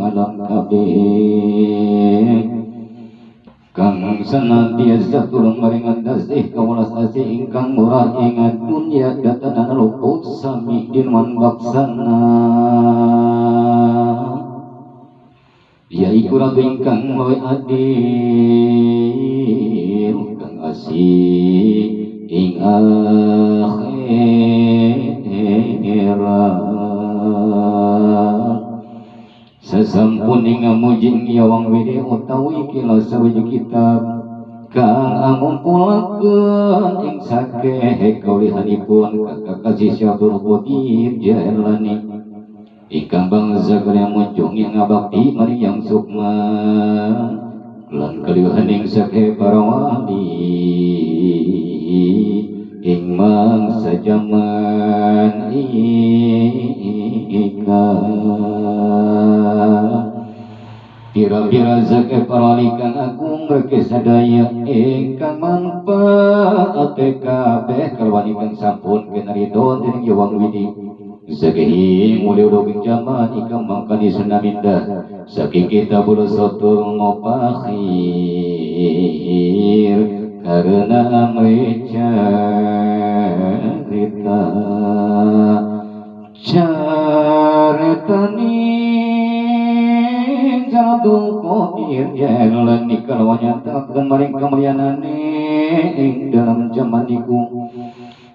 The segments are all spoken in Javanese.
alam kabeh kang senantiasa tulung maring andasih kawelas asih ingkang murah ing dunya datan luput sami dinwan baksana yaiku ratu ingkang luwih adil kang asih ing akhirat. Sesampun ing ngamuji Yawang Widi utawi kila sawiji kitab kang angumpulaken ing sakeh kaulihanipun kakasih Syekh Abdul Qadir Jailani ingkang bangsa kaliyan munjung yang ngabakti maring Yang Sukma lan kalihan ing sakeh para wali ing mangsa jaman ika. Pira-pira sakeh para wali kang agung reke sadaya ingkang manfaat kabeh kalawan ingkang sampun kinarito dening Yawang Widi saking mulya ing jaman ingkang mangkani sunaminda saking kitabul sotul mufakhir karena amri carita caritani Abdul Qadir Jailani kalawan nyatakan maring kemuliaanane ing dalam jaman iku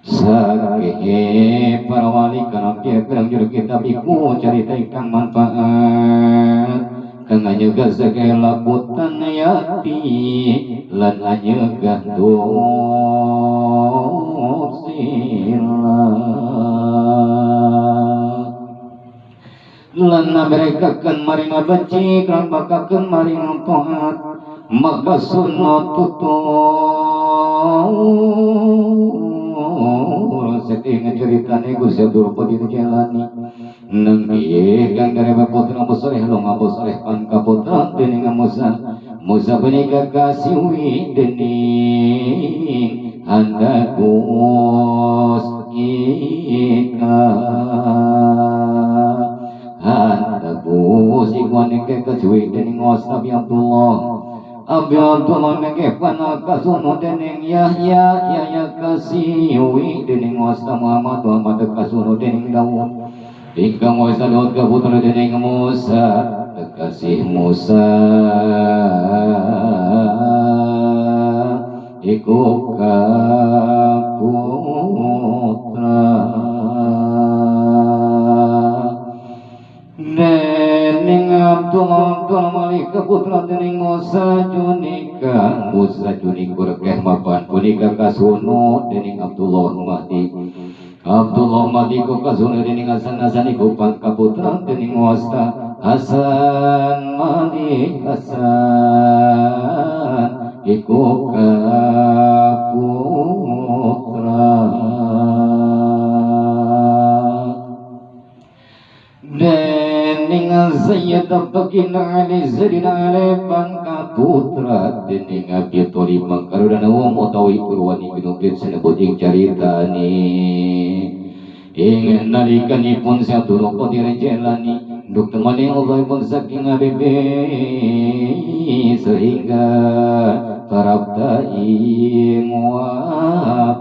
sakehe para wali kana pirang juru kitab iku carita ingkang manfaat kang anyegah sakehe laputan yati lan anyegah sila lan merekakan maring becik lan bakakeun maring taat maka sunat tutur saking ceritane Gusti Abdul Qadir Jailani nangih kang dari putra Abu Saleh long Abu Saleh pan kaputra dening Musa Musa punika kasiwi dening handagus ika handagus iku neke kasiwi dening Nabi Abdullah Abi Abdullah neke panakasuno dening Yahya Yahya kasiwi dening wasta Muhammad Muhammad kasuno dening Daud ingkang wasta Daud kaputra dening Musa kekasih Musa iku kaputra dening Abdullah Abdul Malik putra dening Musa Junika Musa Junikur rekeh mapan punika kasuno dening Abdullah Mahdi Abdullah Mahdi ku kasuno dening Hasan Hasan iku kaputra dening wasta Hasan Mahdi Hasan iku kaputra dening Sayyid Abdul Ali Zaidina Ali pangkaputra dening Abi Thalib mangkarudana wong utawi purwani binugit sinebut ing caritane ing nalikanipun Syekh Abdul Qadir Jailani nduk temane Allah pun saking Habib sehingga tarabta ing wafat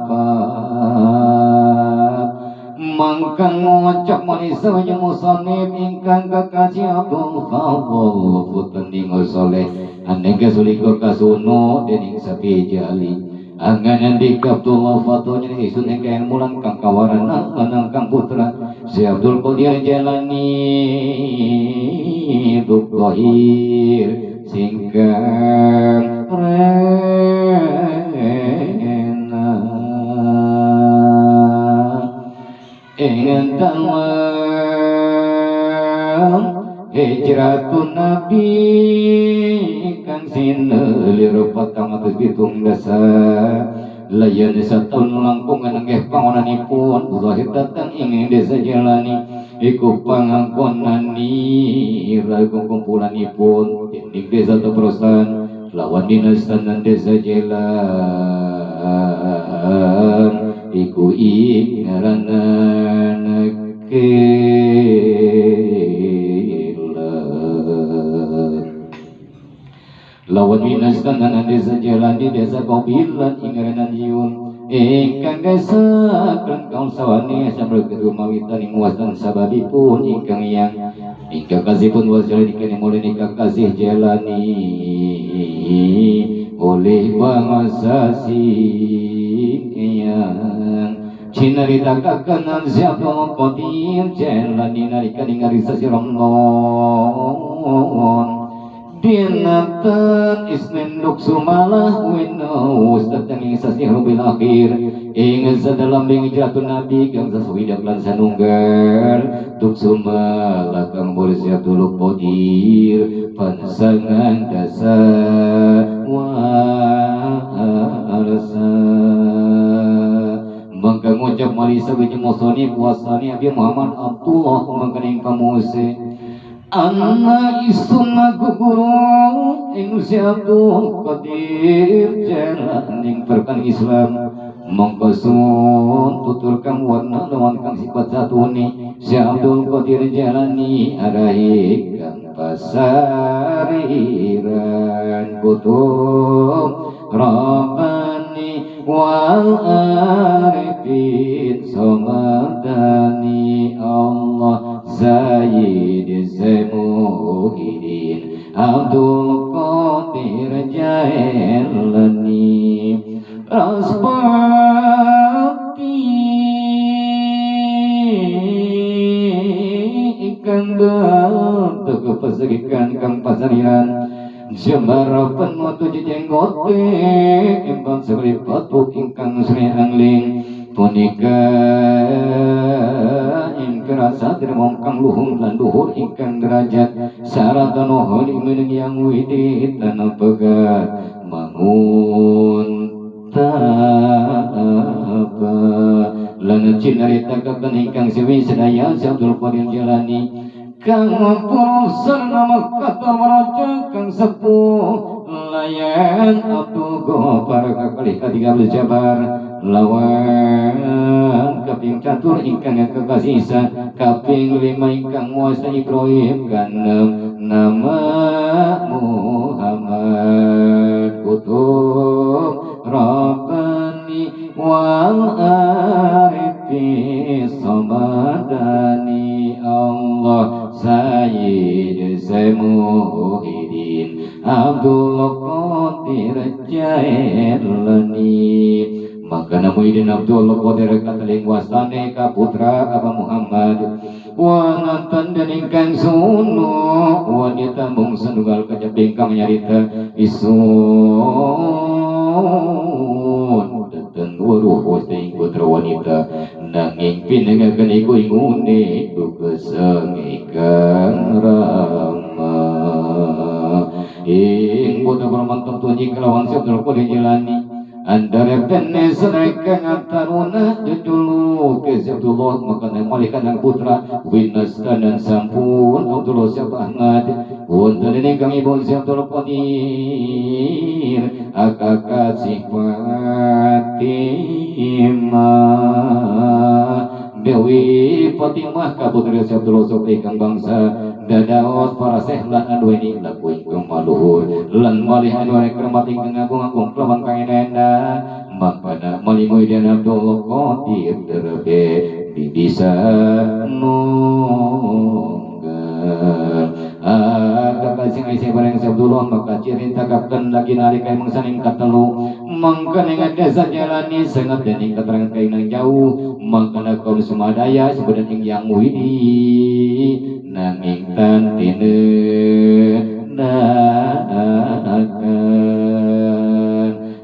mangkang ngucap manis saja musonib ingkang kekasih Abdul Fadl putending soleh aneng kesuliko kasuno dening sapi jali angan ngendika Abdullah Fadl nyen isun ingkang mulang kang kawarana lanang kang putra Si Abdul Qadir Jailani Duklohir singkang rena ing dalem hijratun Nabi kang sinelir 407 dasa layan satahun langkung nenggih pangonanipun zahir datang ing desa Jailani iku pangangkonani ragung kumpulanipun ing desa Teprosan lawan dinas tanan desa Jailan iku ing ngaranana Kela. Lawan winas tanan desa Jelani desa Kobilan ingaranan jiun ingkang desa kan kaum sawani sambil kedua mawitan ing wastan sababipun ingkang yang ingkang kasihpun wasjala dikene mulai nikah kasih Jelani oleh bangsa sing cinarita kakanan siapa Qadir Jelani nalika ningali sasi Ramadan dinatan Isnin luksumalah wino datang ing sasi Rabiul Akhir ing sadalam ing hijratun Nabi kang saswidak lan sanunggal tuksumalah kang boleh siap dulu Qadir pansangan dasa warsa mangka ngucap malisa biji musoni puasani Abi Muhammad Abdullah mangka ing pamuse anna isun guru ing si Abdul Qadir Jelani perkan Islam mongko sun tutur kang warna lawan kang sifat satune si Abdul Qadir Jelani arahi kang pasariran kutub Rabbani wal arifin somadani Allah Sayyid Muhyiddin Abdul Qadir Jailani Raspati ikan bentuk pesegikan kang pasariran Jembar penuh tujuh jenggote imbang sebeli batu ingkang sri angling punika ing kerasa dirmongkang luhung lan luhur ingkang derajat sarata nuhun ing yang widi tanah pegat mangun tapa lan cinarita kaken ingkang siwi sedaya Abdul Qadir Jailani kang purusan nama kata meraja kang sepuh layan Abdul Gopar kakalih katiga jabar lawan kaping catur ingkang kekasih Isa kaping lima ingkang wasta Ibrahim kanem nama Muhammad kutub Rabbani wal arifi samadani Allah Sayyid Muhyiddin Abdul Qadir Jailani maka Muhyiddin Abdul Qadir kateling wastane kaputra Aba Muhammad wanatan dan ingkang sunu wanita mung sanunggal kajab ingkang nyarita isun dan waruh wasta ing putra wanita nanging pinengaken iku ingune duka ingkang rama ing putra permantung tuji kelawan Abdul Qadir Jailani antara bene senekang taruna jujulu ke Abdullah maka malaikat dan putra winastanan sampun Abdullah siapa Ahmad wonten ingkang ibu Abdul Qadir akakasih Fatimah Dewi Fatimah kaputri Abdullah Sofi kang bangsa dadaos para seh lan aduweni laku ingkang maluhur lan malih aduweni kermat ingkang agung-agung kelawan kang enenda mangkana malih Muhyiddin Abdul Qadir derbe bisa nunggal kakasing Aisyah bareng si Abdullah maka cerita kapten lagi nalika mangsaning katelu mangkana ing desa Jalani sangat dening keterangan kainang jauh mangkana kaum sumadaya sebenarnya ing yang Muhyiddin nanging tantine nakan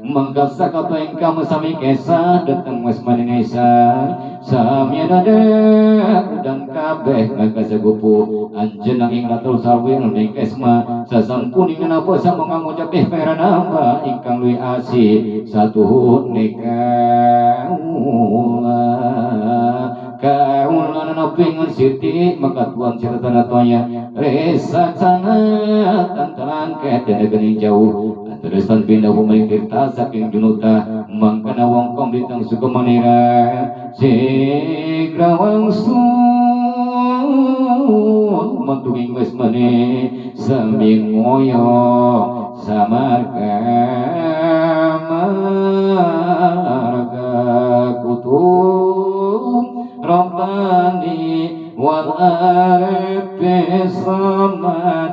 mangka sakata ingkang sami kesah dateng wasmaning Esa sami nada udang kabeh maka segupu anjeun ing ratul sarwi ning kesma sasampuning napa samong ngucap peranapa ingkang luwih asih satuhune kaula kaula naping siti maka tuan cerita natoya resa sana tantelangke dening jauh terusan pindah bumi tirta saking junuta mangkana wong kong ditang sukamanira sigra wangsun mantunging wis mane Sami ngoyo samarga marga kutub Rabbani wal arfi samad.